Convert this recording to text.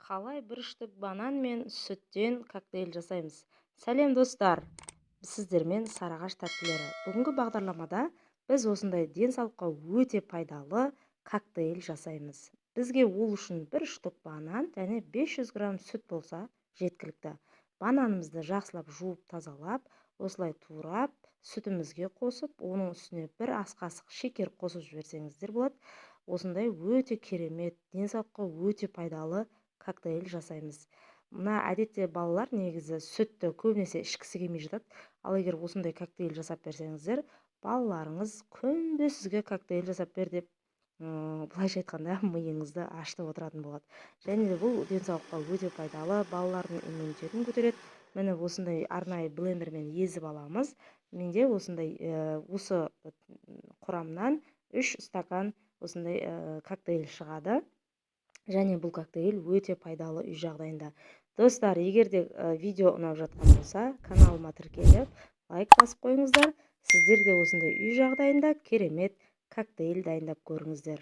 Қалай бір штук банан мен сүттен коктейль жасаймыз? Сәлем, достар! Сіздермен «Сарыағаш тәттілері». Бүгінгі бағдарламада біз осындай денсаулыққа өте пайдалы коктейль жасаймыз. Бізге ол үшін бір штук банан және 500 грамм сүт болса, жеткілікті. Бананымызды жақсылап жуып, тазалап, осылай турап, сүтімізге қосып, оның үстіне бір ас қасық шекер қосып жіберсеңіздер болады. Осындай өте керемет, денсаулыққа өте пайдалы коктейль жасаймыз. Мына әдетте балалар негізі сүтті көбінесе ішкісі келмей жатады. Ал егер осындай коктейль жасап берсеңіздер, балаларыңыз күнде сізге «Коктейль жасап бер» деп, былайша айтқанда, миыңызды ашытып отыратын болады. Және де бұл денсаулыққа өте пайдалы, балалардың иммунитетін көтереді. Міне, осындай арнайы блендермен езіп аламыз. Менде осындай осы құрамнан 3 стакан осындай коктейль шығады. Және бұл коктейль өте пайдалы үй жағдайында. Достар, егер де видео ұнап жатқан болса, каналыма тіркеліп, лайк басып қойыңыздар. Сіздер де осындай үй жағдайында керемет коктейль дайындап көріңіздер.